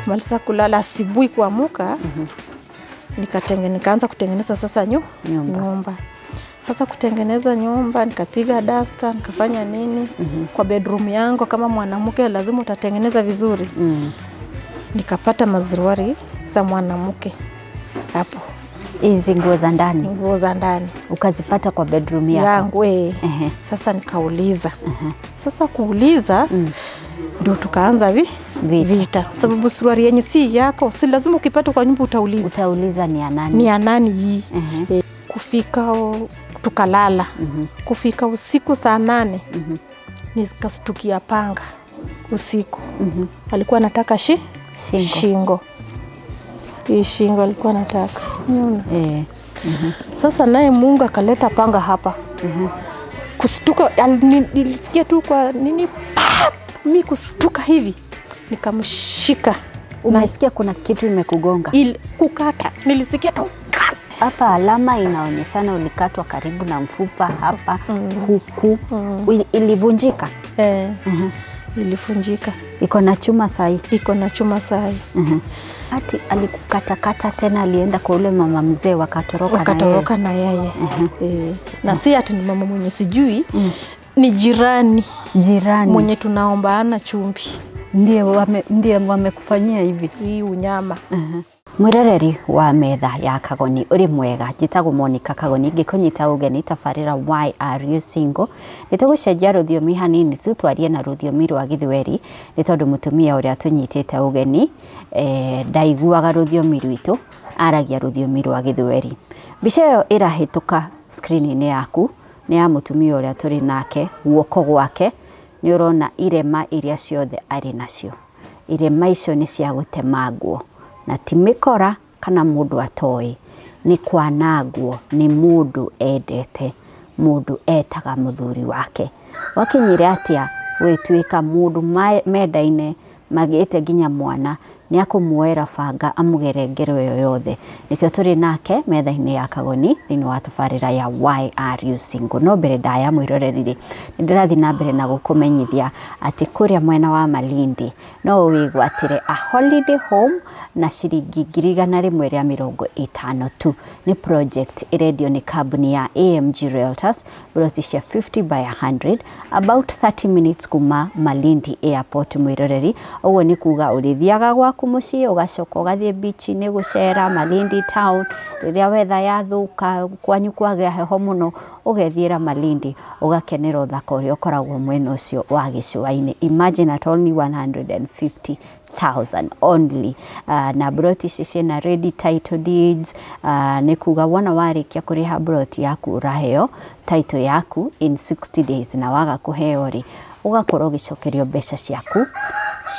Kumaliza kulala asubuhi kuamuka, nikaanza kutengeneza sasa nyumba. Sasa kutengeneza nyumba, nikapiga dasta, nikafanya nini. Kwa bedroom yangu kama mwanamke lazima utatengeneza vizuri. Nikapata mazuruari za mwanamke hapo. Hizi nguo za ndani? Nguo za ndani. Ukazipata kwa bedroom yako? Yangu, Sasa nikauliza. Sasa kuuliza, ndio tukaanza vita. Sababu suruali yenye si yako, si lazima ukipata kwa nyumba utauliza. Utauliza ni ya nani? Ni ya nani hii? Kufika tukalala. Kufika usiku saa 8. Nikastukia panga usiku. Alikuwa anataka shingo. Hii shingo alikuwa anataka. Sasa naye Mungu akaleta panga hapa. Kustuka, nilisikia tu kwa nini pap, mimi kustuka hivi. Nikamshika. Umesikia kuna kitu imekugonga? Kukata. Nilisikia tu hapa alama inaonyeshana ulikatwa karibu na mfupa hapa, huku. Ilivunjika? Ilivunjika. Iko na chuma sahi? Iko na chuma sahi. Ati alikukatakata tena, alienda kwa ule mama mzee wakatoroka na yeye. Na si ati ni mama mwenye sijui, ni jirani. Jirani mwenye tunaombaana chumvi. Ndiye wamekufanyia hivi hii unyama. Mwiroreri wa metha ya Kagoni uri mwega, njitagwo Monica Kagoni, ngikunyita ugeni tabarira Why Are You Single. Nitugucenjia ruthiomi hanini tu twarie na ruthiomi rwa Githweri ni tondu mutumia uria tunyitite ugeni ndaiguaga ruthiomi rwitu, aragia ruthiomi rwa Githweri. Mbica ĩyo ĩrahĩtũka screen-inĩ yaku nĩ ya mutumia uria turi nake, guoko gwake nĩ ũrona irema iria ciothe arĩ nacio. Irema icio nĩ cia gũtemangwo na ti mĩkora kana mũndũ atoĩ, nĩ kwanangwo nĩ mũndũ endete, mũndũ etaga mũthuri wake. Wakinyire atĩa gwĩtuĩka mũndũ mendaine magĩte nginya mwana nĩ akũmuoera banga amũgere ngero ĩyo yothe. Nĩkĩo tũrĩ nake metha-inĩ ya Kagoni thĩinĩ wa tabarĩra ya Why Are You Single. No mbere ndaya mwĩroreri rĩ, nĩ ndĩrathiĩ na mbere na gũkũmenyithia atĩ kũrĩa mwena wa Malindi no wĩgwatĩre a holiday home na ciringi 150 tu. Nĩ project ĩrendio nĩ kambuni ya AMG Realtors, ploti cia 50 by 100 about 30 minutes kuma Malindi Airport mwĩroreri. Ũguo nĩ kuga ũrĩthiaga gwaku mũciĩ ũgacoka ũgathiĩ beach-inĩ gũcera Malindi town, rĩrĩa weather yathũka kwanyu kwagĩa heho mũno ũgethiĩra Malindi ũgakenera ũthaka ũrĩa ũkoragwo mwena ũcio wa gĩcũa-inĩ. Imagine at only 150,000 only. Na broti ici ciĩna ready title deeds, nĩ kuga wona warĩkia kũrĩha broti yaku ũraheo title yaku in 60 days, na waga kũheo rĩ ũgakorwo ũgĩcokerio mbeca ciaku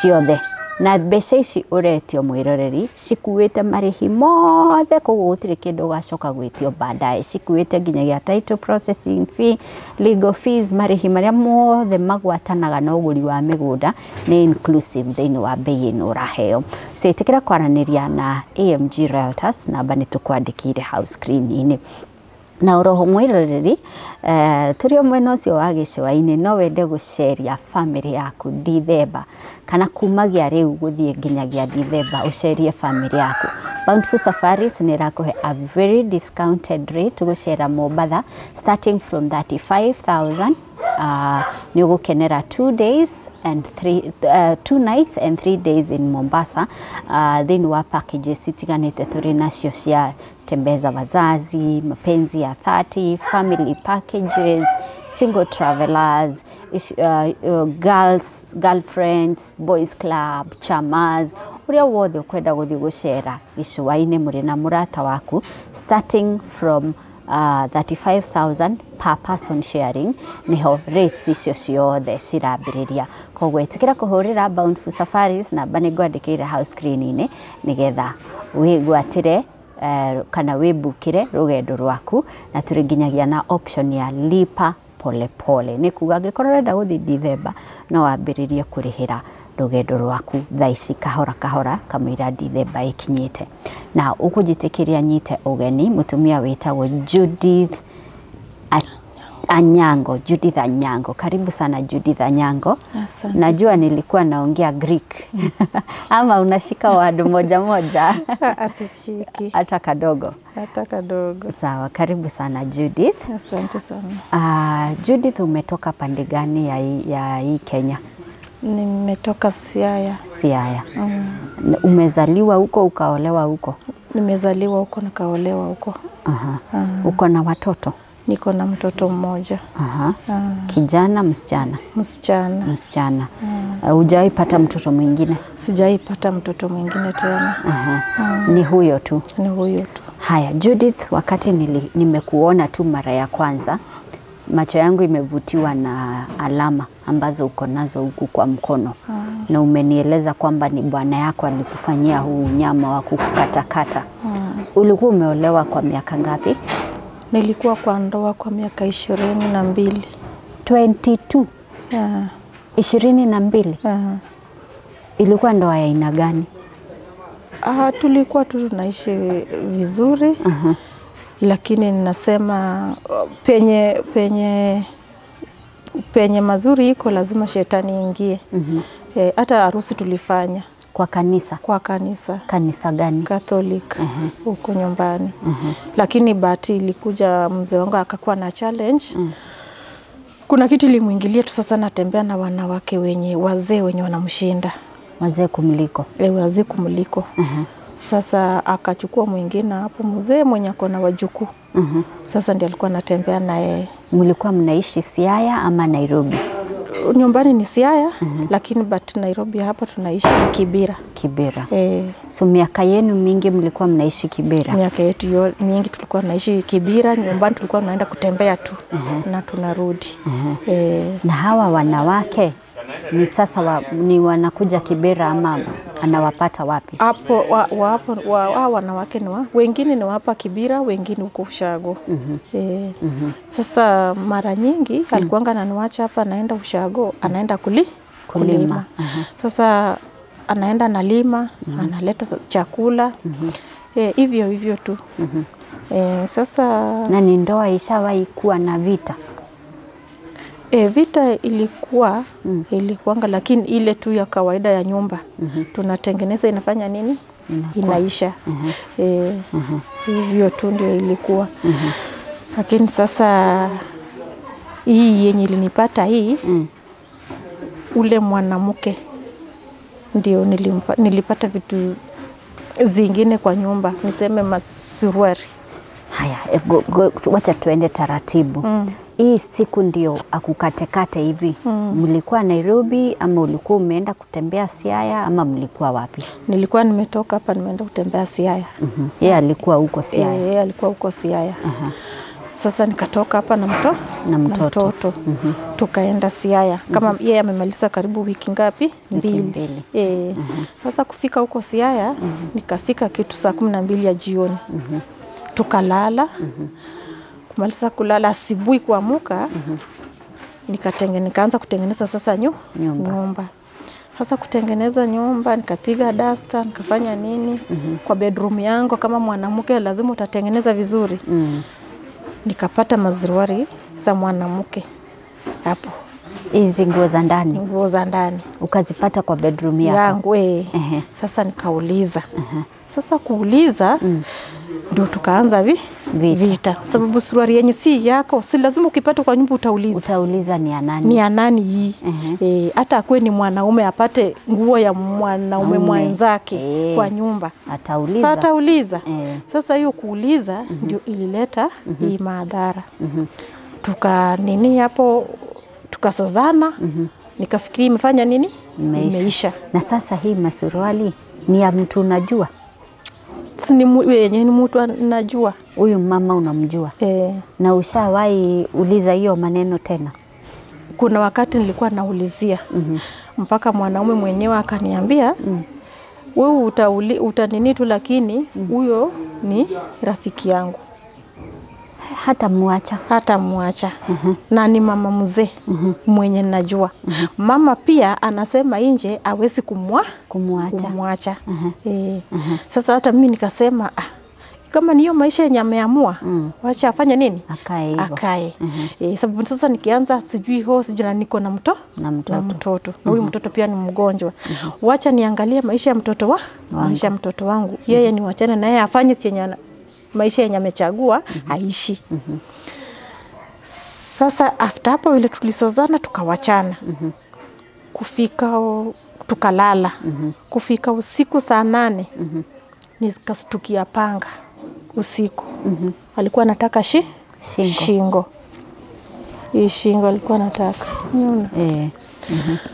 ciothe. Na mbeca ici ũretio mwĩroreri cikuĩte marĩhi mothe, koguo gũtirĩ kĩndũ ũgacoka gwĩtio baadaye. Cikuĩte nginyagia title processing fee, legal fees, marĩhi marĩa mothe magwatanaga na ũgũri wa mĩgũnda nĩ inclusive thĩinĩ wa bei ĩno ũraheo. So ĩtĩkĩra kwaranĩria na AMG Realtors, namba nĩ tũkwandĩkĩire hau screen-inĩ. Na oroho mwĩroreri, tũrĩ o mwena ũcio wa gĩcũa-inĩ no wende gũceria family yaku Dithemba, kana kumagia rĩu gũthiĩ nginyagia Dithemba ũcerie family yaku. Bountiful Safaris nĩ ĩrakũhe a very discounted rate gũcera Mombatha starting from 35,000. Nĩ ũgũkenera 2 days and 2 nights and 3 days in Mombasa. Thĩinĩ wa packages citiganĩte tũrĩ nacio cia tembeza wazazi, mapenzi ya 30, family packages, single travelers, girls, girlfriends, boys club, chamas, uria wothe ukwenda guthii gucera gicũa-inĩ mũrĩ na mũrata waku starting from 35,000 per person sharing, niho rates icio ciothe cirambĩrĩria. Koguo ĩtĩkĩra kũhũrĩra Bountiful Safaris, namba nĩ ngwandĩkĩire hau screen-inĩ nĩgetha wĩgwatĩre kana wĩbukĩre rũgendo rwaku, na tũrĩ nginyagia na option ya lipa pole pole, nĩ kuga angĩkorwo ũrenda gũthiĩ Dithemba no wambĩrĩrie kũrĩhĩra rũgendo rwaku thaa ici kahora kahora kamũira Dithemba ĩkinyĩte. Na ũkũnjĩtĩkĩria nyite ũgeni mũtumia wĩtagwo Judith Anyango, Judith Anyango. Karibu sana Judith Anyango. Asante. Najua nilikuwa naongea Greek. Ama unashika word moja moja? Asishiki. Hata kadogo. Hata kadogo. Sawa, karibu sana Judith. Asante sana. Judith, umetoka pande gani ya hii Kenya? Nimetoka Siaya. Siaya. Umezaliwa huko ukaolewa huko? Nimezaliwa huko nikaolewa huko. Uko na watoto? Niko na mtoto mmoja. Kijana, msichana? Msichana. Msichana. Hujawahi pata mtoto mwingine? Sijawahi pata mtoto mwingine tena. Ni huyo tu? Ni huyo tu. Haya, Judith, wakati nimekuona tu mara ya kwanza, macho yangu imevutiwa na alama ambazo uko nazo huku kwa mkono. Na umenieleza kwamba ni bwana yako alikufanyia huu unyama wa kukatakata. Ulikuwa umeolewa kwa miaka ngapi? Nilikuwa kwa ndoa kwa miaka 22. 22? 22? Ilikuwa ndoa ya aina gani? Tulikuwa tu tunaishi vizuri. Lakini ninasema penye mazuri iko lazima shetani ingie. Hata harusi tulifanya. Kwa kanisa? Kwa kanisa. Kanisa gani? Catholic. Huko nyumbani. Lakini bahati ilikuja mzee wangu akakuwa na challenge. Kuna kitu ilimuingilia tu, sasa natembea na wanawake wenye wazee wenye wanamshinda. Wazee kumliko? Wazee kumliko. Sasa akachukua mwingine hapo mzee mwenye ako na wajukuu. Sasa ndiye alikuwa anatembea na yeye. Mlikuwa mnaishi Siaya ama Nairobi? Nyumbani ni Siaya, lakini but Nairobi hapa tunaishi Kibera. Kibera. So miaka yenu mingi mlikuwa mnaishi Kibera? Miaka yetu mingi tulikuwa tunaishi Kibera, nyumbani tulikuwa tunaenda kutembea tu na tunarudi. Na hawa wanawake ni sasa ni wanakuja Kibera ama anawapata wapi? Hapo wanawake ni wengine ni hapa Kibera, wengine huko Ushago. Sasa mara nyingi alikuwa ananiacha hapa naenda Ushago, anaenda kulima. Sasa anaenda analima, analeta chakula. Hivyo hivyo tu. Sasa na ni ndoa ishawahi kuwa na vita? Vita ilikuwa ilikuanga, lakini ile tu ya kawaida ya nyumba. Tunatengeneza inafanya nini? Inaisha. Hivyo tu ndio ilikuwa. Lakini sasa hii yenye ilinipata hii, ule mwanamke ndio nilipata vitu zingine kwa nyumba, niseme masuruari. Haya, wacha tuende taratibu. Hii siku ndio akukatekate hivi. Mlikuwa Nairobi ama ulikuwa umeenda kutembea Siaya ama mlikuwa wapi? Nilikuwa nimetoka hapa nimeenda kutembea Siaya. Yeye alikuwa huko Siaya. Yeye alikuwa huko Siaya. Sasa nikatoka hapa na mtoto. Tukaenda Siaya. Kama yeye amemaliza karibu wiki ngapi? Mbili. Sasa kufika huko Siaya, nikafika kitu saa 12 ya jioni. Tukalala. Kumaliza kulala asubuhi kuamuka, nikaanza kutengeneza sasa nyumba. Sasa kutengeneza nyumba, nikapiga dasta, nikafanya nini? Kwa bedroom yangu kama mwanamke lazima utatengeneza vizuri. Nikapata mazuruari za mwanamke hapo. Hizi nguo za ndani? Nguo za ndani. Ukazipata kwa bedroom yako? Yangu, Sasa nikauliza. Sasa kuuliza, ndio tukaanza vita. Sababu suruali yenye si yako, si lazima ukipata kwa nyumba utauliza. Utauliza ni ya nani? Ni ya nani hii? Hata akue ni mwanaume apate nguo ya mwanaume mwenzake kwa nyumba. Atauliza. Sasa atauliza. Sasa hiyo kuuliza ndio ilileta hii madhara. Tuka nini hapo, tukasozana. Nikafikiri imefanya nini? Imeisha. Na sasa hii masuruali ni ya mtu unajua? Ni mtu najua. Huyu mama unamjua? Na ushawahi uliza hiyo maneno tena? Kuna wakati nilikuwa naulizia. Mpaka mwanaume mwenyewe akaniambia, wewe utanini tu lakini huyo ni rafiki yangu. Hata muacha. Hata muacha. Na ni mama mzee mwenye najua. Mama pia anasema nje hawezi kumwacha. Sasa hata mimi nikasema Kama niyo maisha yenye ameamua, wacha afanye nini? Akae hivyo. Akae. Sababu sasa nikianza sijui sijui na niko na mtoto. Na mtoto. Huyu mtoto pia ni mgonjwa. Wacha niangalie maisha ya mtoto maisha ya mtoto wangu. Yeye ni wachane na yeye afanye chenye maisha yenye amechagua aishi. Sasa after hapo ile tulisozana tukawachana. Kufika tukalala. Kufika usiku saa 8. Nikastukia panga usiku. Alikuwa anataka shingo. Hii shingo alikuwa anataka. Unaona?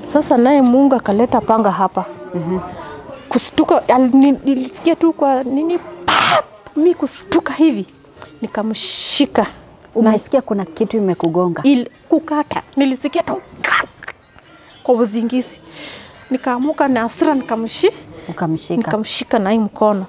Sasa naye Mungu akaleta panga hapa. Kustuka nilisikia tu kwa nini pap, mimi kustuka hivi. Nikamshika. Umesikia kuna kitu imekugonga? Kukata. Nilisikia tu kwa uzingizi. Nikaamuka na hasira nikamshika. Nikamshika na hii mkono.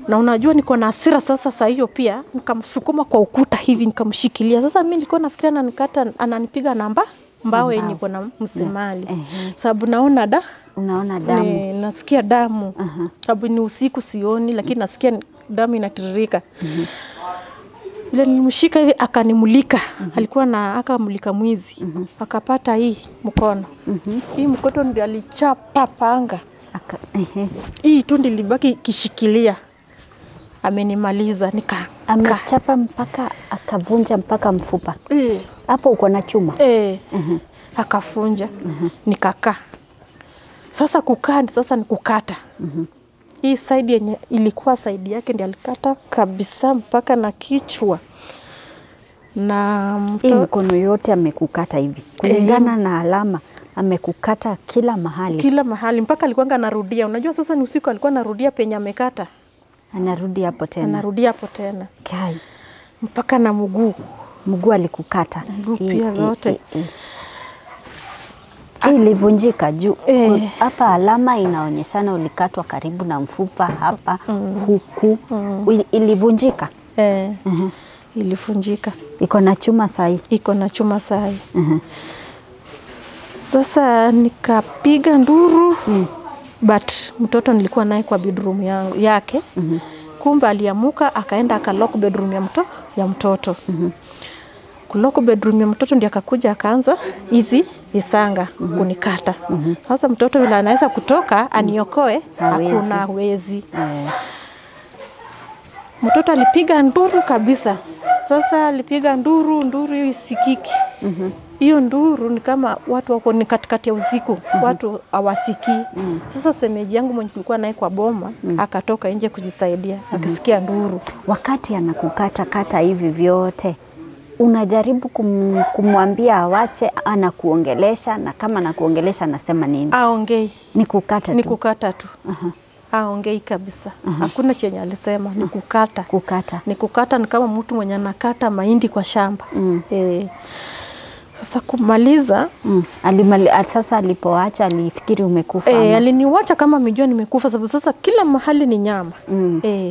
Na unajua niko na hasira sasa saa hiyo pia nikamsukuma kwa ukuta hivi nikamshikilia. Sasa mimi nilikuwa nafikiria ananikata ananipiga namba mbao yenye iko na msimali. Sababu naona unaona damu. Nasikia damu. Sababu ni usiku sioni lakini nasikia damu inatiririka. Ile nilimshika hivi akanimulika. Alikuwa na akamulika mwizi. Akapata hii mkono. Hii mkono ndio alichapa panga. Hii tu nilibaki kishikilia. Amenimaliza amechapa mpaka akavunja mpaka mfupa. Hapo uko na chuma. Akafunja. Nikakaa. Sasa kukaa sasa ni kukata. Hii side yenye ilikuwa side yake ndiyo alikata kabisa mpaka na kichwa. Na hii mkono yote amekukata hivi. Kulingana na alama amekukata kila mahali. Kila mahali mpaka alikuwa anarudia. Unajua sasa ni usiku alikuwa anarudia penye amekata. Anarudi hapo tena. Anarudia hapo tena. Kai. Mpaka na mguu. Mguu alikukata. Mguu pia zote. Ilivunjika juu. Hapa alama inaonyeshana ulikatwa karibu na mfupa hapa huku. Ilivunjika. Ilivunjika. Iko na chuma sahi. Iko na chuma sahi. Sasa nikapiga nduru. But mtoto nilikuwa naye kwa bedroom yake. Kumbe aliamuka akaenda akalock bedroom ya mtoto. Kulock bedroom ya mtoto ndiye akakuja akaanza hizi isanga kunikata. Sasa mtoto yule anaweza kutoka aniokoe, hakuna hawezi. Mtoto alipiga nduru kabisa. Sasa alipiga nduru hiyo isikiki. Hiyo nduru ni kama watu wako ni katikati ya usiku, watu hawasikii. Sasa semeji yangu mwenye tulikuwa naye kwa boma akatoka nje kujisaidia, akisikia nduru. Wakati anakukata kata hivi vyote, unajaribu kumwambia awache, anakuongelesha, na kama anakuongelesha anasema nini? Aongei. Ni kukata tu. Ni kukata tu. Aongei kabisa. Hakuna chenye alisema, ni kukata. Kukata. Ni kukata ni kama mtu mwenye anakata mahindi kwa shamba. Sasa kumaliza. Sasa alipoacha alifikiri umekufa. Aliniacha kama amejua nimekufa sababu sasa kila mahali ni nyama.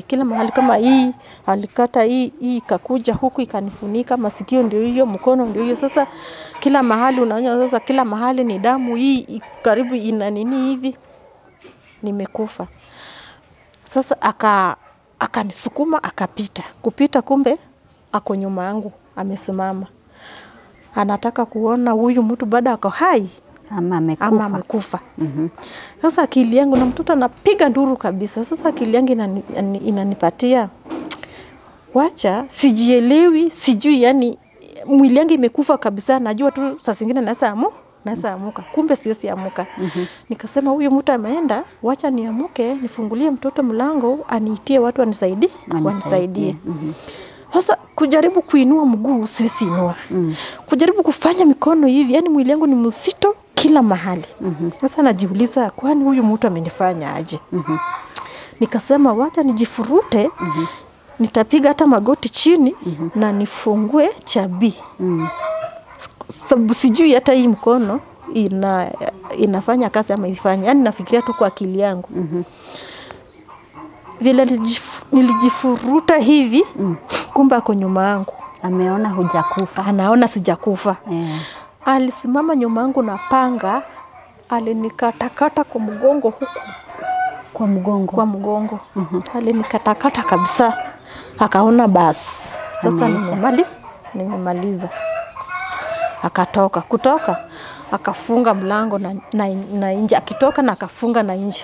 Kila mahali kama hii alikata hii ikakuja huku ikanifunika, masikio ndio hiyo, mkono ndio hiyo. Sasa kila mahali unaona sasa kila mahali ni damu, hii karibu ina nini hivi. Nimekufa. Sasa akanisukuma akapita. Kupita kumbe ako nyuma yangu amesimama. Anataka kuona huyu mtu bado ako hai ama amekufa. Sasa akili yangu, na mtoto anapiga nduru kabisa. Sasa akili yangu inanipatia wacha, sijielewi, sijui, yani mwili yangu imekufa kabisa. Najua tu saa zingine naweza amuka, kumbe siwezi amuka. Nikasema huyu mtu ameenda, wacha niamuke, nifungulie mtoto mlango, aniitie watu wanisaidie, wanisaidie. Sasa kujaribu kuinua mguu siwezi inua. Kujaribu kufanya mikono hivi, yani mwili wangu ni mzito kila mahali. Sasa najiuliza kwani huyu mtu amenifanya aje? Nikasema wacha nijifurute, nitapiga hata magoti chini na nifungue chabi. Sababu sijui hata hii mkono inafanya kazi ama ifanye. Yani nafikiria tu kwa akili yangu. Vile nilijifuruta hivi, kumbe ako nyuma yangu. Ameona hujakufa. Anaona sijakufa. Alisimama nyuma yangu na panga, alinikatakata kwa mgongo huku. Kwa mgongo? Kwa mgongo. Alinikatakata kabisa. Akaona basi sasa nimemaliza. Akatoka. Kutoka akafunga mlango na nje. Akitoka na akafunga na nje.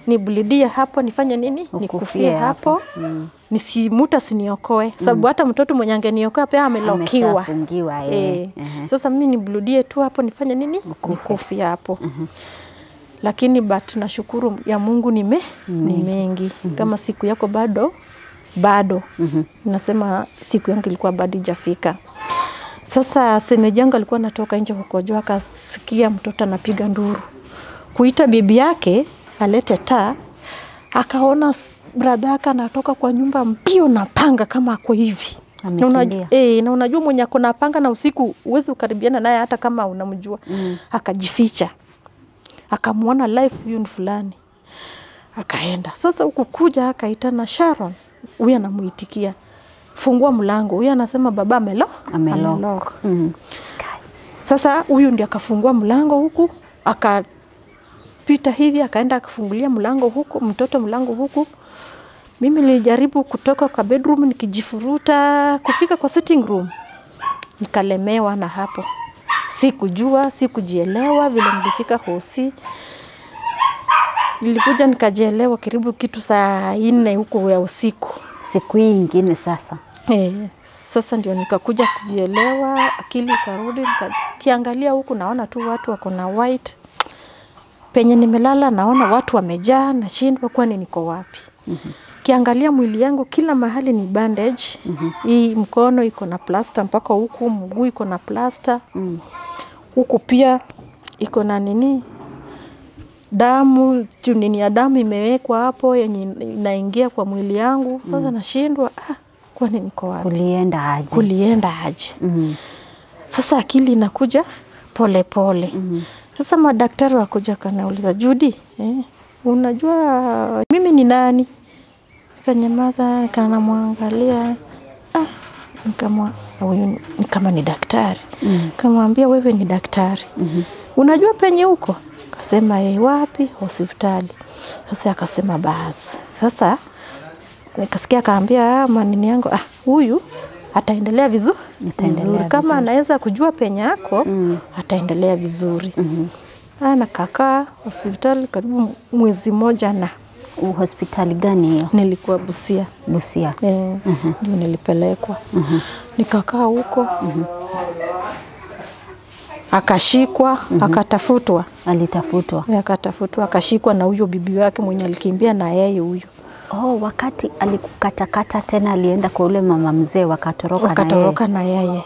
Nibulidie hapo, nifanye nini? Nikufie hapo. Nisimuta siniokoe. Sababu hata mtoto mwenye angeniokoa pia amelokiwa. Ameshafungiwa. Sasa mimi nibulidie tu hapo, nifanye nini? Nikufie hapo. Lakini but nashukuru ya Mungu ni mengi. Kama siku yako bado. Nasema siku yangu ilikuwa bado haijafika. Sasa semeji yangu alikuwa anatoka nje kukojoa, akasikia mtoto anapiga nduru. Kuita bibi yake alete taa, akaona brother yake anatoka kwa nyumba mbio na panga kama ako hivi. Na unajua mwenye ako na panga na usiku huwezi ukaribiana naye hata kama unamjua. Akajificha. Akamuona life huyu fulani. Akaenda. Sasa huku kuja akaitana Sharon. Huyu anamuitikia. Fungua mlango. Huyu anasema baba amelock. Sasa huyu ndiye akafungua mlango huku, akapita hivi akaenda akafungulia mlango huku, mtoto mlango huku. Mimi nilijaribu kutoka kwa bedroom nikijifuruta kufika kwa sitting room. Nikalemewa na hapo. Sikujua, sikujielewa vile nilifika hosi. Nilikuja nikajielewa karibu kitu saa 4 huko ya usiku. Siku nyingine sasa. Sasa ndio nikakuja kujielewa, akili ikarudi, nikakiangalia huku naona tu watu wako na white. Penye nimelala naona watu wamejaa, nashindwa kwani niko wapi. Kiangalia mwili yangu kila mahali ni bandage. Hii mkono iko na plaster mpaka huku, mguu iko na plaster. Huku pia iko na nini? Damu, nini ya damu imewekwa hapo yenye inaingia kwa mwili yangu. Sasa nashindwa kwani niko wapi? Kulienda aje? Sasa akili inakuja pole pole. Sasa madaktari wakuja kanauliza, Judy, unajua mimi ni nani? Nikanyamaza, nikamwangalia. Huyu ni kama ni daktari. Nikamwambia wewe ni daktari. Unajua penye huko? Akasema wapi? Hospitali. Sasa akasema basi. Sasa nikasikia akaambia manini yangu, huyu ataendelea vizuri. Kama anaweza kujua penye yako, ataendelea vizuri. Nakakaa hospitali karibu mwezi mmoja na. Hospitali gani hiyo? Nilikuwa Busia. Busia. Ndio nilipelekwa. Nikakaa huko. Akashikwa, akatafutwa. Alitafutwa. Akatafutwa, akashikwa na huyo bibi wake mwenye alikimbia na yeye huyo. Oh, wakati alikukatakata tena alienda kwa ule mama mzee wakatoroka na yeye.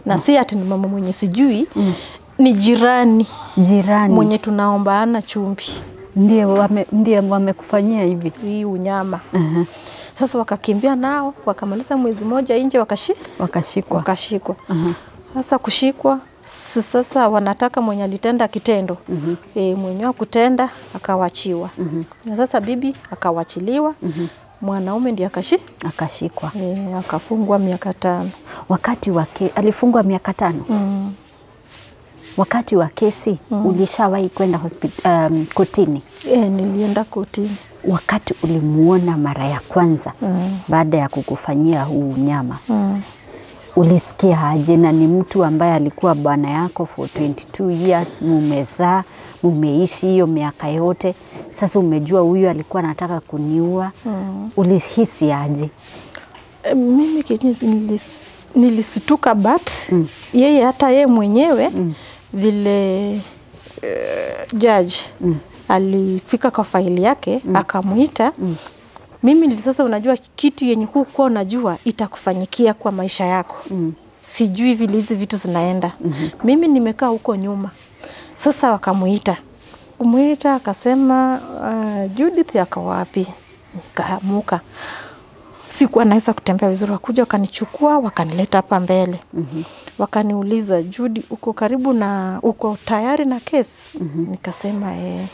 Na si ati ni mama mwenye sijui, ni jirani. Jirani. Mwenye tunaombaana chumvi. Ndiye wamekufanyia hivi. Hii unyama. Sasa wakakimbia nao, wakamaliza mwezi mmoja nje wakashikwa. Wakashikwa. Sasa kushikwa, sasa wanataka mwenye alitenda kitendo. Mwenye kutenda akawachiwa. Na sasa bibi akawachiliwa. Mwanaume ndiye akashikwa. Akafungwa miaka 5. Wakati wake alifungwa miaka 5. Wakati wa kesi ulishawahi kwenda kotini? Nilienda kotini. Wakati ulimuona mara ya kwanza baada ya kukufanyia huu unyama, ulisikia aje? Na ni mtu ambaye alikuwa bwana yako for 22 years, mumezaa, mumeishi hiyo miaka yote. Sasa umejua huyu alikuwa anataka kuniua. Ulihisi aje? Mimi nilisituka, but yeye hata yeye mwenyewe vile judge alifika kwa faili yake akamuita. Mimi sasa unajua kitu yenye hukuwa unajua itakufanyikia kwa maisha yako. Sijui vile hizi vitu zinaenda. Mimi nimekaa huko nyuma. Sasa wakamuita. Kumuita akasema Judith yako wapi? Nikaamuka. Sikuwa naweza kutembea vizuri, wakuja wakanichukua wakanileta hapa mbele. Wakaniuliza, Judy uko karibu na uko tayari na kesi? Nikasema eh.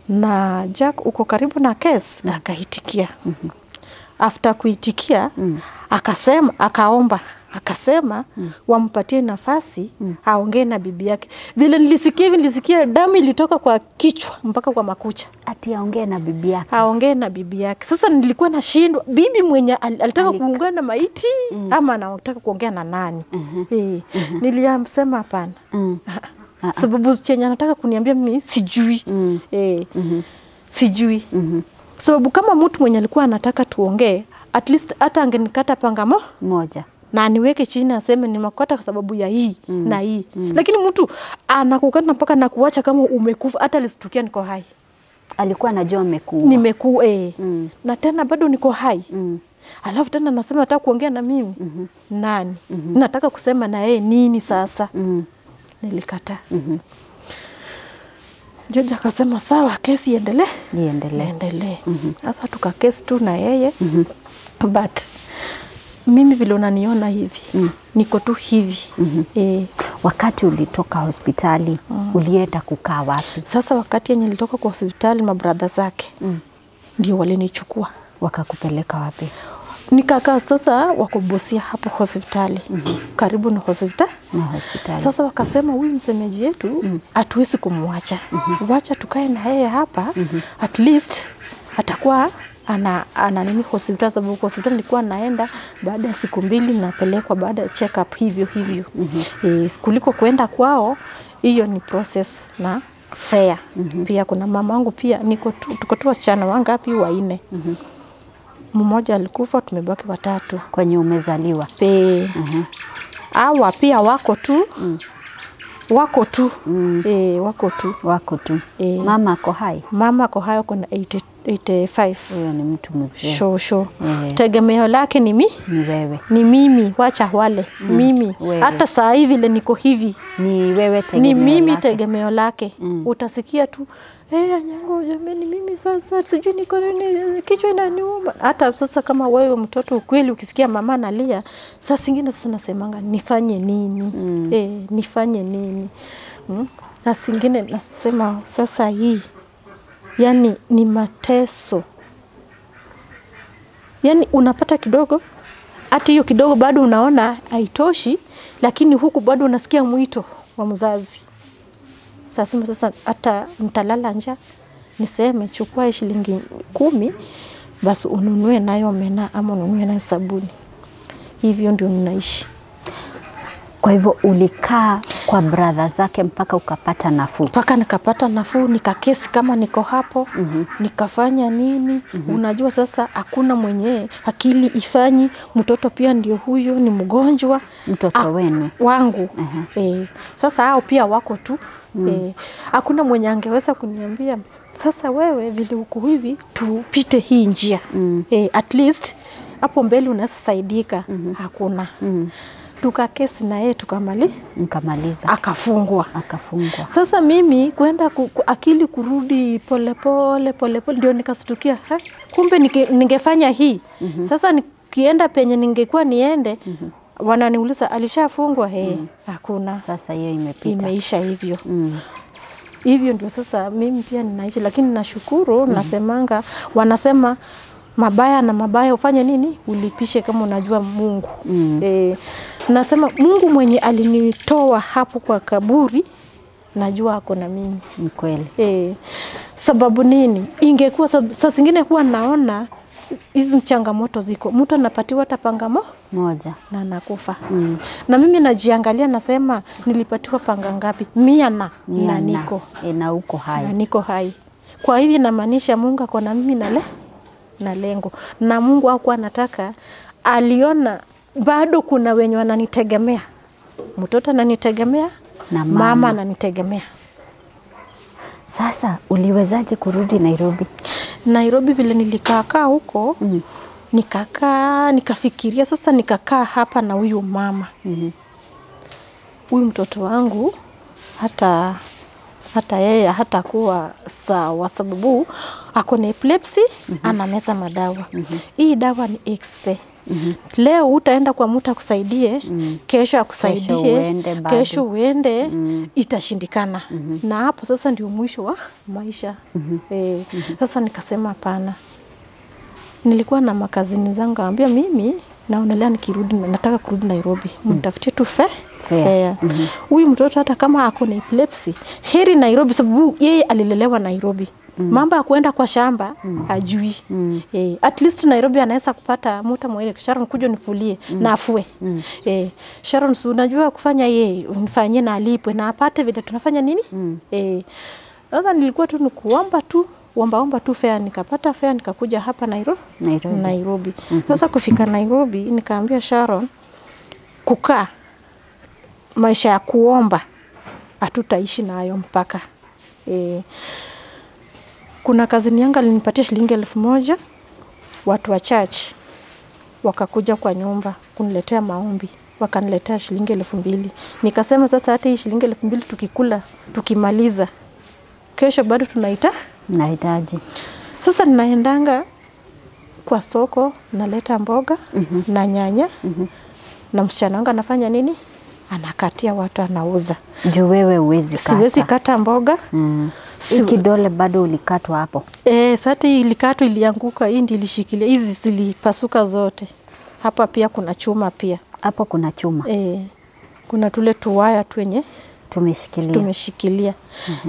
Na Jack uko karibu na kesi? Akaitikia. After kuitikia akasema, akaomba Akasema wampatie nafasi aongee na bibi yake. Vile nilisikia hivi, nilisikia damu ilitoka kwa kichwa mpaka kwa makucha. Ati aongee na bibi yake. Aongee na bibi yake. Sasa nilikuwa nashindwa, bibi mwenye alitaka kuongea na maiti ama anataka kuongea na nani? Niliamsema hapana. Sababu chenye anataka kuniambia mimi sijui. Sijui. Sababu kama mtu mwenye alikuwa anataka tuongee, at least hata angenikata panga moja na aniweke chini aseme nimekukata kwa sababu ya hii na hii. Lakini mtu anakukata mpaka na kuacha kama umekufa, hata alistukia niko hai. Alikuwa anajua amekuwa. Nimekuwa Na tena bado niko hai. Alafu tena nasema nataka kuongea na mimi. Nani? Nataka kusema na yeye nini sasa? Nilikataa. Jaji akasema sawa, kesi iendelee. Iendelee. Sasa tukakesi tu na yeye. But mimi vile unaniona hivi, niko tu hivi. Wakati ulitoka hospitali, ulienda kukaa wapi? Sasa wakati yenye nilitoka kwa hospitali, mabrother zake ndio walinichukua. Wakakupeleka wapi? Nikakaa sasa wako Busia hapo hospitali. Karibu na hospitali. Na hospitali. Sasa wakasema huyu msemeji yetu hatuwezi kumwacha. Wacha tukae na yeye hapa. At least atakuwa ana nini hospitali, sababu hospitali nilikuwa naenda baada ya siku 2 napelekwa baada ya check up hivyo hivyo. Kuliko kwenda kwao, hiyo ni process na fair. Pia kuna mamangu pia niko tuko tu wasichana wangapi 4. Mmoja alikufa, tumebaki 3. Kwenye umezaliwa. Hawa pia wako tu. Wako tu. Wako tu. Wako tu. Mama ako hai? Mama ako hai, kuna 85. Huyo ni mtu mzee. Sho. Tegemeo lake ni mimi. Ni wewe. Ni mimi, wacha wale. Mimi. Wewe. Hata saa hivi vile niko hivi. Ni wewe tegemeo lake. Ni mimi lake. Tegemeo lake. Utasikia tu Anyango jamani, mimi sasa sijui niko nini, kichwa inaniuma. Hata sasa kama wewe mtoto ukweli ukisikia mama analia, sasa singine sasa nasemanga nifanye nini? Nifanye nini? Na singine nasema sasa hii yani ni mateso. Yani unapata kidogo, hata hiyo kidogo bado unaona haitoshi, lakini huku bado unasikia mwito wa mzazi. Sasa hata mtalala njaa, niseme chukua shilingi 10 basi ununue nayo mena ama ununue nayo sabuni. Hivyo ndio ninaishi. Kwa hivyo ulikaa kwa brother zake mpaka ukapata nafuu? Mpaka nikapata nafuu, nikakesi kama niko hapo, nikafanya nini. Unajua sasa hakuna mwenye akili ifanyi, mtoto pia ndio huyo ni mgonjwa. Mtoto wenu? Wangu. Sasa hao pia wako tu. Hakuna mwenye angeweza kuniambia sasa wewe vile uko hivi tupite hii njia. At least hapo mbele unaweza saidika. Hakuna. Tukakesi na yeye tukamaliza. Akafungwa. Akafungwa. Sasa mimi kwenda akili kurudi pole pole pole pole ndio nikastukia, kumbe ningefanya hii. Sasa nikienda penye ningekuwa niende, wananiuliza alishafungwa? Hakuna. Sasa hiyo imepita. Imeisha hivyo. Hivyo ndio sasa mimi pia ninaishi, lakini nashukuru. Nasemanga wanasema mabaya na mabaya ufanye nini? Ulipishe kama unajua Mungu. Nasema Mungu mwenye alinitoa hapo kwa kaburi, najua ako na mimi. Ni kweli. Sababu nini? Ingekuwa saa zingine huwa naona hizi changamoto ziko. Mtu anapatiwa hata panga moja na anakufa. Na mimi najiangalia nasema nilipatiwa panga ngapi? 100 na niko. Na uko hai. Na niko hai. Kwa hivyo inamaanisha Mungu ako na mimi na lengo. Na Mungu hakuwa anataka, aliona bado kuna wenye wananitegemea. Mtoto ananitegemea na mama ananitegemea. Sasa uliwezaje kurudi Nairobi? Nairobi vile nilikaa huko, nikakaa nikafikiria sasa, nikakaa hapa na huyu mama. Huyu mtoto wangu hata yeye hatakuwa sawa sababu ako na epilepsy, anameza madawa. Hii dawa ni XP. Leo utaenda kwa mtu akusaidie, kesho akusaidie, kesho uende, itashindikana. Na hapo sasa ndio mwisho wa maisha. Sasa nikasema hapana. Nilikuwa na makazini zangu, ambia mimi Naonelea nikirudi, nataka kurudi Nairobi. Mtafutie tu fare. Huyu mtoto hata kama ako na epilepsy, heri Nairobi sababu yeye alilelewa Nairobi. Mambo ya kuenda kwa shamba ajui. At least Nairobi anaweza kupata mtu mwele Sharon kuja nifulie na afue. Sharon si unajua kufanya yeye unifanyie na alipwe na apate vile tunafanya nini? Sasa nilikuwa tu nikuomba tu omba tu fare, nikapata fare nikakuja hapa Nairobi. Sasa kufika Nairobi nikaambia Sharon kukaa maisha ya kuomba hatutaishi nayo mpaka. Kuna kazini yangu alinipatia shilingi 1000, watu wa church wakakuja kwa nyumba kuniletea maombi, wakaniletea shilingi 2000. Nikasema sasa hata hii shilingi 2000 tukikula tukimaliza kesho bado nahitaji. Sasa ninaendanga kwa soko naleta mboga na nyanya na msichana wangu anafanya nini? Anakatia watu, anauza. Juu wewe huwezi kata. Siwezi kata mboga. Kidole bado ulikatwa hapo. Sasa ilikatwa, ilianguka, hii ndio ilishikilia, hizi zilipasuka zote. Hapa pia kuna chuma pia. Hapo kuna chuma. Kuna tule tuwaya twenye tumeshikilia.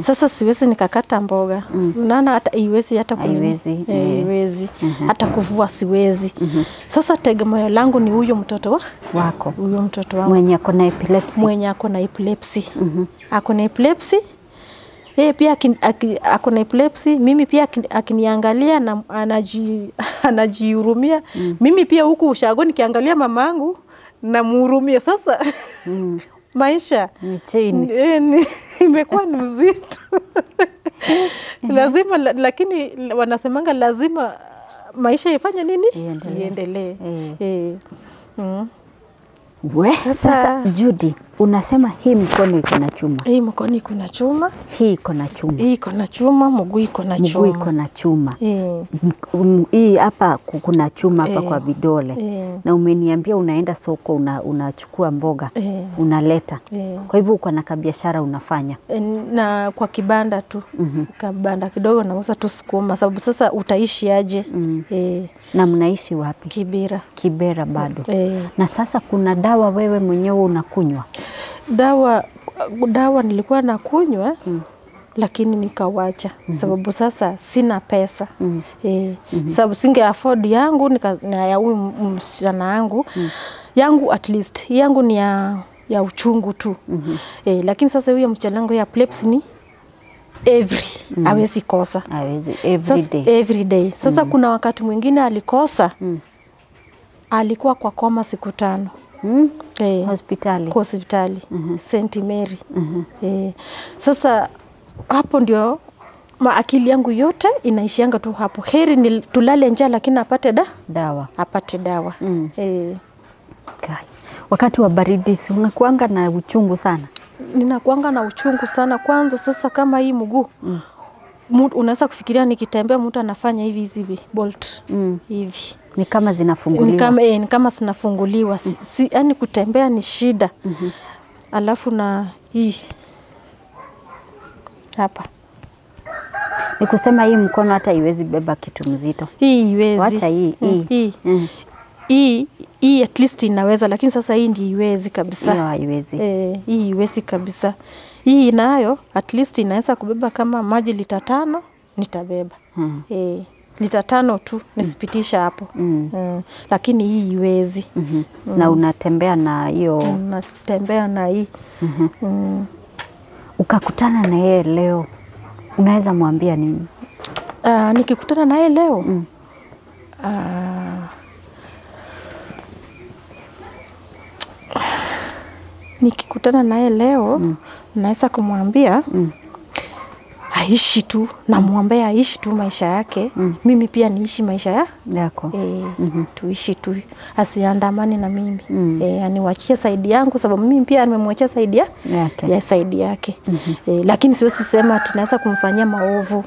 Sasa siwezi nikakata mboga. Unaona hata iwezi hata haiwezi. Iwezi. Hata kuvua siwezi. Sasa tegemeo langu ni huyo mtoto wako. Huyo mtoto wangu. Mwenye ako na epilepsy. Mwenye ako na epilepsy. Ako na epilepsy. Yeye pia ako na epilepsy, mimi pia akiniangalia na anajihurumia. Mimi pia huku ushago nikiangalia mamangu namhurumia. Sasa maisha imekuwa ni mzito. Lazima, lakini wanasemanga lazima maisha ifanye nini? Iendelee. Sasa Judy, unasema hii mkono iko na chuma. Hii mkono iko na chuma. Hii iko na chuma. Hii iko na chuma, mguu iko na chuma. Mguu iko na chuma. Hii hapa kuna chuma hapa kwa vidole. Na umeniambia unaenda soko unachukua mboga, unaleta. Kwa hivyo uko na kabiashara unafanya. Na kwa kibanda tu. Kibanda kidogo nauza tu sukuma sababu sasa utaishi aje? Na mnaishi wapi? Kibera. Kibera bado. Na sasa kuna dawa wewe mwenyewe unakunywa? Dawa nilikuwa nakunywa lakini nikawacha sababu sasa sina pesa. Sababu singe afford yangu na ya huyu msichana yangu. Yangu at least yangu ni ya uchungu tu. Lakini sasa huyo msichana wangu ya epilepsy ni every hawezi kosa. Hawezi every day. Every day. Sasa kuna wakati mwingine alikosa. Alikuwa kwa koma siku 5. Hospitali. Kwa hospitali. St. Mary. Sasa hapo ndio akili yangu yote inaishianga tu hapo. Heri ni tulale njaa lakini apate dawa. Apate dawa. Wakati wa baridi si unakuanga na uchungu sana? Ninakuanga na uchungu sana kwanza sasa kama hii mguu. Unaweza kufikiria nikitembea mtu anafanya hivi hizi bolt hivi. Ni kama zinafunguliwa. Ni kama zinafunguliwa. Yaani kutembea ni shida. Alafu na hii hapa. Ni kusema hii mkono hata iwezi beba kitu mzito. Hii iwezi. Wacha hii. Hii at least inaweza, lakini sasa hii ndio iwezi kabisa. Hiyo haiwezi. Hii iwezi kabisa. Hii nayo at least inaweza kubeba kama maji lita 5 nitabeba. Lita 5 tu nisipitisha hapo. Lakini hii iwezi. Na unatembea na hiyo? Natembea na hii. Ukakutana na yeye leo, unaweza mwambia nini? Nikikutana na yeye leo? Nikikutana naye leo, naweza kumwambia aishi tu, namwambia aishi tu maisha yake. Mimi pia niishi maisha yako. Tuishi tu, asiandamane na mimi. Aniwachie saidi yangu sababu mimi pia nimemwachia saidi yake. Ya saidi yake. Lakini siwezi sema ati naweza kumfanyia maovu.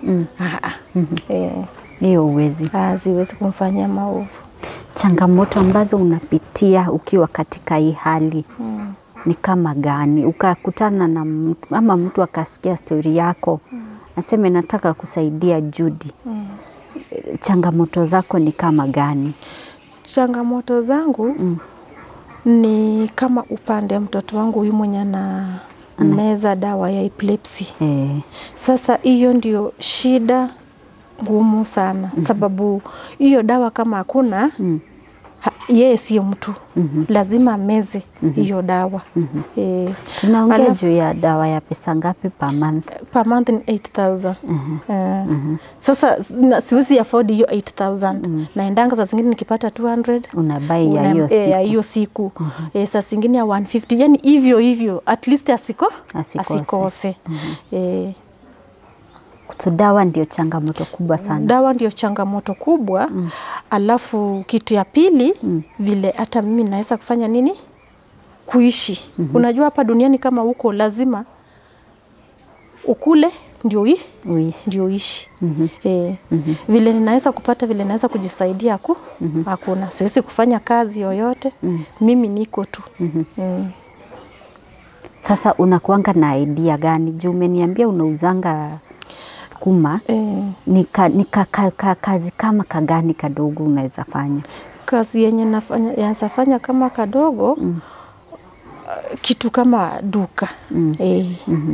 Hiyo huwezi. Siwezi kumfanyia maovu. Changamoto ambazo unapitia ukiwa katika hii hali ni kama gani? Ukakutana na mtu, ama mtu akasikia story yako, aseme nataka kusaidia Judy. Changamoto zako ni kama gani? Changamoto zangu ni kama upande mtoto wangu huyu mwenye ana meza dawa ya epilepsy. Sasa hiyo ndio shida ngumu sana. Sababu hiyo dawa kama hakuna, yeye sio mtu. Lazima ameze hiyo dawa. Tunaongea juu ya dawa ya pesa ngapi per month? Per month ni 8,000. Sasa siwezi afford hiyo 8,000. Naendanga saa zingine nikipata 200 unabai ya hiyo siku. Ya hiyo siku. Saa zingine ya 150. Yani hivyo hivyo, at least asikose. So dawa ndio changamoto kubwa sana. Dawa ndio changamoto kubwa. Alafu kitu ya pili, vile hata mimi naweza kufanya nini? Kuishi. Unajua hapa duniani kama huko lazima ukule ndio uishi. Ndio uishi. Vile ninaweza kupata, vile naweza kujisaidia hakuna. Siwezi kufanya kazi yoyote. Mimi niko tu. Sasa unakuanga na idea gani? Juu umeniambia unauzanga sukuma. Kazi kama kagani kadogo unaweza fanya? Kazi yenye nafanya kama kadogo, kitu kama duka.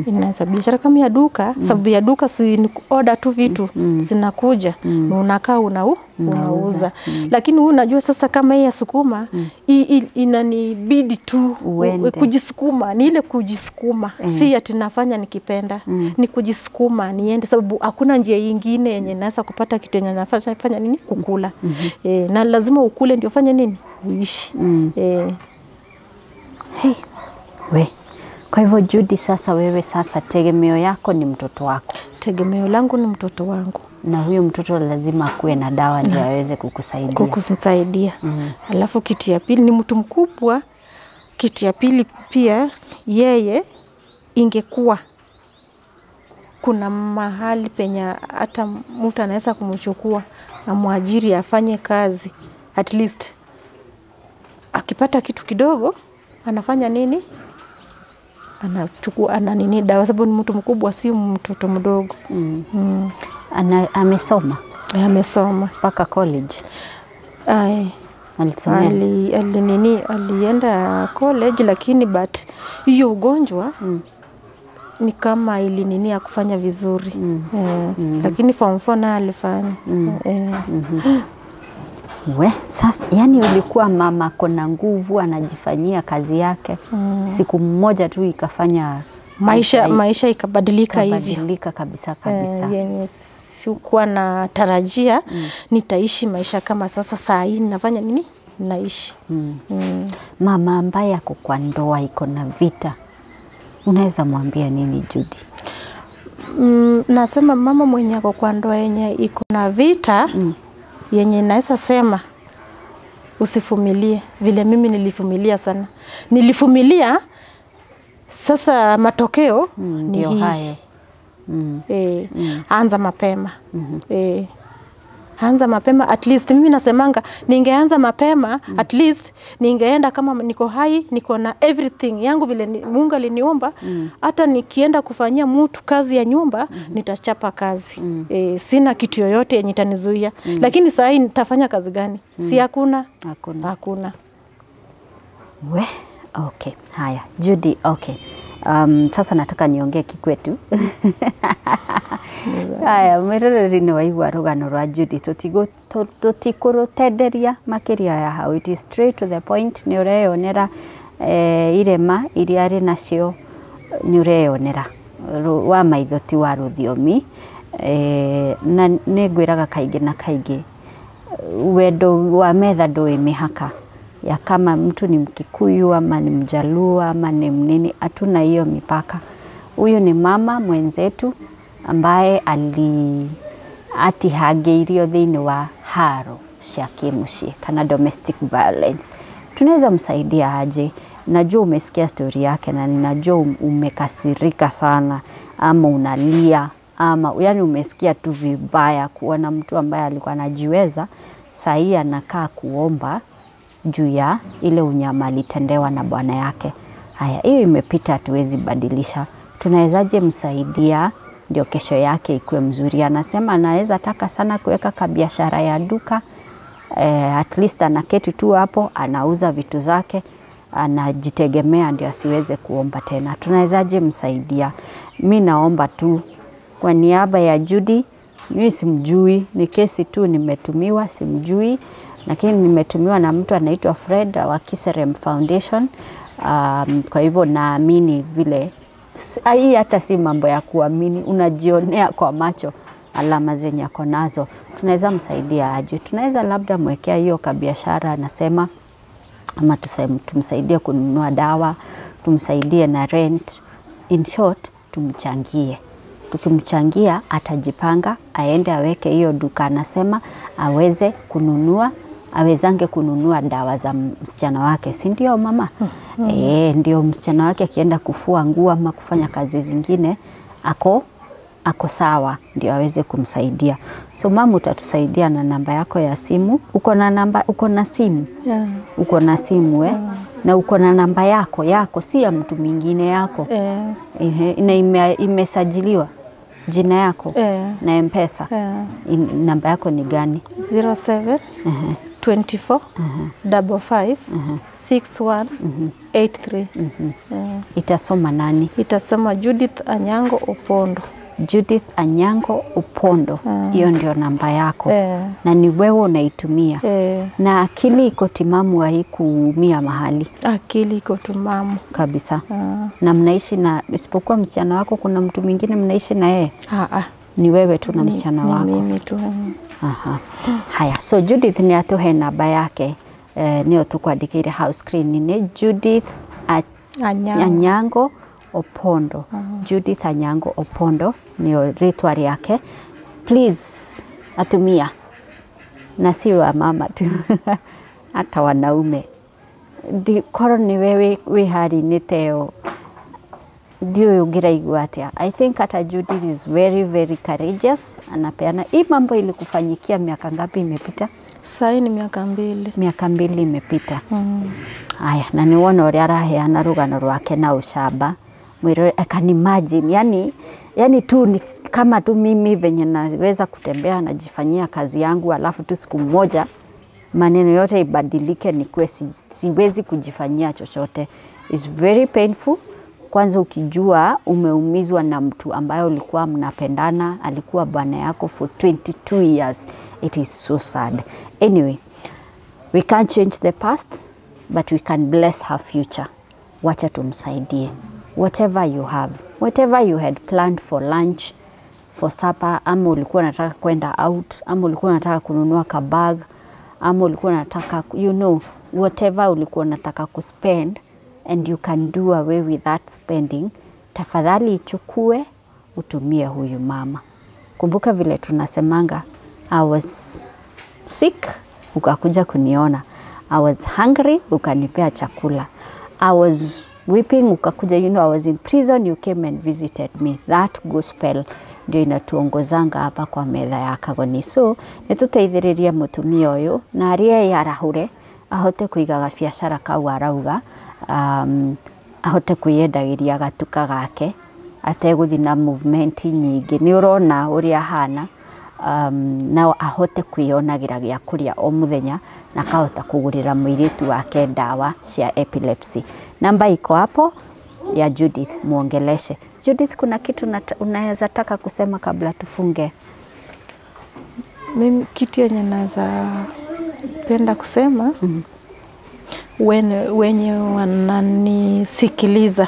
Inaweza biashara kama ya duka, sababu ya duka si order tu vitu zinakuja, unakaa unauza. Lakini unajua sasa kama hii ya sukuma, inanibidi tu kujisukuma, ni ile kujisukuma. Si ati nafanya nikipenda, ni kujisukuma niende, sababu hakuna njia nyingine yenye naweza kupata kitu yenye nafanya nini kukula. Na lazima ukule ndio fanye nini? Uishi. Hey, we. Kwa hivyo Judy, sasa wewe sasa tegemeo yako ni mtoto wako. Tegemeo langu ni mtoto wangu. Na huyo mtoto lazima akuwe na dawa ndio aweze kukusaidia. Kukusaidia. Alafu kitu ya pili ni mtu mkubwa. Kitu ya pili pia yeye ingekuwa kuna mahali penye hata mtu anaweza kumchukua amwajiri afanye kazi, at least akipata kitu kidogo anafanya nini? Anachukua ana nini dawa, sababu ni mtu mkubwa si mtoto mdogo. Amesoma? Amesoma mpaka college. Alienda college, lakini but hiyo ugonjwa ni kama ili nini ya kufanya vizuri. Lakini form 4 na alifanya. We, sasa yani ulikuwa mama kona nguvu, anajifanyia kazi yake. Siku moja tu ikafanya maisha ikabadilika hivyo. Ikabadilika kabisa kabisa. Yenye sikuwa na tarajia nitaishi maisha kama sasa saa hii nafanya nini? Naishi. Mama ambaye ako kwa ndoa iko na vita, unaweza mwambia nini Judy? Nasema mama mwenye ako kwa ndoa yenye iko na vita, yenye naweza sema usifumilie vile mimi nilifumilia sana. Nilifumilia, sasa matokeo ni hayo. Anza mapema. Anza mapema, at least mimi nasemanga ningeanza mapema, at least ningeenda kama niko hai, niko na everything yangu vile Mungu aliniumba. Hata nikienda kufanyia mtu kazi ya nyumba, nitachapa kazi. Sina kitu yoyote yenye itanizuia. Lakini saa hii nitafanya kazi gani? Si hakuna. Hakuna. We, okay. Haya, Judy, okay. Sasa nataka niongee kikwetu. Haya, mwiroreri ni waigua rugano rwa Judy, tutikurutенderia makiria ya hau. It is straight to the point. Ni ureyonera irema iria ari nacio, ni ureyonera wa maitho ti wa ruthiomi. Na nĩ ngwĩraga kaingĩ na kaingĩ, wendo wa metha ndũĩ mĩhaka ya kama mtu ni Mkikuyu ama ni Mjaluo ama ni mnini, hatuna hiyo mipaka. Huyu ni mama mwenzetu ambaye atihagĩirio thĩinĩ wa haro cia kĩmũciĩ kana domestic violence. Tunaweza msaidia aje? Najua umesikia story yake na ninajua umekasirika sana ama unalia ama yani umesikia tu vibaya kuona mtu ambaye alikuwa anajiweza sahi anakaa kuomba juu ya ile unyama alitendewa na bwana yake. Haya, hiyo imepita, hatuwezi badilisha. Tunawezaje msaidia ndio kesho yake ikuwe mzuri? Anasema anaweza taka sana kuweka kabiashara ya duka. At least anaketi tu hapo, anauza vitu zake, anajitegemea ndio asiweze kuomba tena. Tunawezaje msaidia? Mi naomba tu kwa niaba ya Judy, mimi simjui, ni kesi tu nimetumiwa, simjui, lakini nimetumiwa na mtu anaitwa Fred wa Kiserem Foundation. Kwa hivyo naamini vile, hii hata si mambo ya kuamini, unajionea kwa macho alama zenye ako nazo. Tunaweza msaidia aje? Tunaweza labda mwekea hiyo kabiashara anasema, ama tumsaidie kununua dawa, tumsaidie na rent. In short, tumchangie. Tukimchangia atajipanga, aende aweke hiyo duka anasema, aweze kununua, awezange kununua dawa za msichana wake, si ndio mama? Ndio msichana wake akienda kufua nguo ama kufanya kazi zingine ako sawa, ndio aweze kumsaidia. So mama, utatusaidia na namba yako ya simu. Uko na namba, uko na simu? Yeah. Uko na simu Na uko na namba yako, si ya mtu mwingine, yako. Na imesajiliwa jina yako na M-Pesa. Namba yako ni gani? 07 24 55 61 83. Itasoma nani? Itasoma Judith Anyango Opondo. Judith Anyango Opondo. Hiyo ndio namba yako. Na ni wewe unaitumia. Na akili iko timamu, haikuumia mahali? Akili iko timamu kabisa. Na mnaishi na, isipokuwa msichana wako, kuna mtu mwingine mnaishi na yeye? Ni wewe tu na msichana wako? Ni mimi tu. Haya, so Judith ni atuhe namba yake, niyo tukwandikire house screen ni Judith Anyango Opondo. Judith Anyango Opondo niyo ritwa yake. Please atumia, na si wa mama tu hata wanaume. Korwo ni wewe wi hari-inĩ ta ĩyo, ndiũĩ ũngĩraigua atĩa. I think hata Judith is very very courageous. Anapeana hii mambo. Ilikufanyikia miaka ngapi imepita? Sai ni miaka 2. Miaka 2 imepita. Aya, na nĩ wona ũrĩa araheana rũgano rwake na ũcamba. Mwĩrore, I can imagine, yani tu ni kama tu mimi venye naweza kutembea najifanyia kazi yangu, alafu tu siku moja maneno yote ibadilike, nikuwe siwezi kujifanyia chochote. It's very painful. Kwanza ukijua umeumizwa na mtu ambaye ulikuwa mnapendana, alikuwa bwana yako for 22 years. It is so sad. Anyway, we can't change the past, but we can bless her future. Wacha tumsaidie. Whatever you have, whatever you had planned for lunch, for supper, ama ulikuwa unataka kwenda out, ama ulikuwa unataka kununua kabag, ama ulikuwa unataka, you know, whatever ulikuwa unataka kuspend, and you can do away with that spending, tafadhali ichukue utumie huyu mama. Kumbuka vile tunasemanga, I was sick, ukakuja kuniona. I was hungry, ukanipea chakula. I was weeping, ukakuja, you know, I was in prison, you came and visited me. That gospel ndio inatuongozanga hapa kwa metha ya Kagoni. So, nituteithĩrĩrie mũtumia ũyũ na arĩa yarahure ahote kũiga gabiacara kau arauga, ahote kwĩyendagĩria gatuka gake ategũthiĩ na movement nyingĩ. Nĩ ũrona ũrĩa ahana, na ahote kwĩyonagĩra gĩa kũrĩa o mũthenya na akahota kũgũrĩra mũirĩtu wake ndawa cia epilepsy. Namba iko hapo ya Judith, muongeleshe. Judith, kuna kitu unaweza taka kusema kabla tufunge? Mimi kitu yenye naweza penda kusema, wenye wananisikiliza,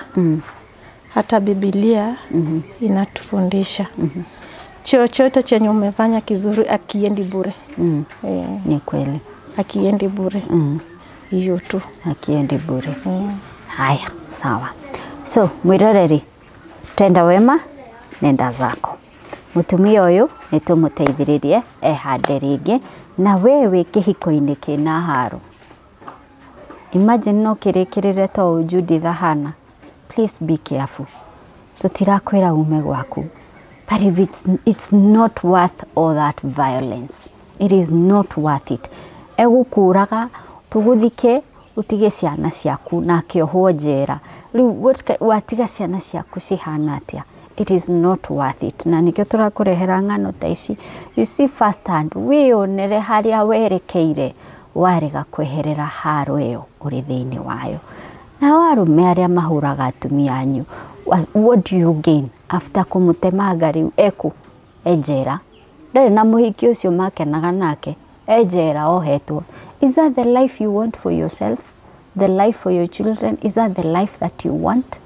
hata Biblia inatufundisha chochote chenye umefanya kizuri akiendi bure. Ni kweli. Akiendi bure. Hiyo tu. Akiendi bure. Haya, sawa. So, mwiroreri, tenda wema, nenda zako. Mutumia uyu nitumuteithiririe ehande ringi, na we wi kihiko-ini kina haro. Imagine no kirikirire to Judith ahana. Please be careful. Tutirakwira ume gwaku. But if it's not worth all that violence. It is not worth it. Egukuraga tuguthike utige ciana ciaku na akiohwo njera. Riu watiga ciana ciaku cihana atia? It is not worth it. Na nikio tũrakũrehera ng'ano ta ici, you see first hand, wĩyonere harĩa werekeire warega kweherera haro ĩyo ũrĩ thĩinĩ wayo. Nao arũme arĩa mahũraga atumia anyu, what do you gain after kũmũtemanga? Rĩu eku enjera, ndarĩ na mũhiki ũcio makenaga nake, enjera ohetwo. Is that the life you want for yourself, the life for your children? Is that the life that you want?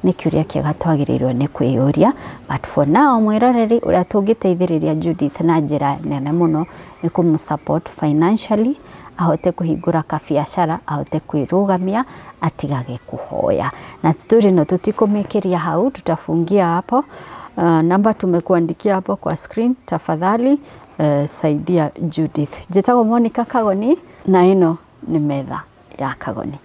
Nĩ kĩũria kĩega twagĩrĩirwo nĩ kwĩyũria. But for now, mwĩroreri, ũrĩa tũngĩteithĩrĩria Judith na njĩra nene mũno nĩ kũmũ support financially, ahote kũhingũra kabiacara, ahote kwĩrũgamia, atigage kũhoya. Na story ĩno tũtikũmĩkĩria hau, tutafungia hapo. Namba tumekuandikia hapo kwa screen, tafadhali saidia Judith. Njĩtagwo Monica Kagoni na ĩno nĩ metha ya Kagoni.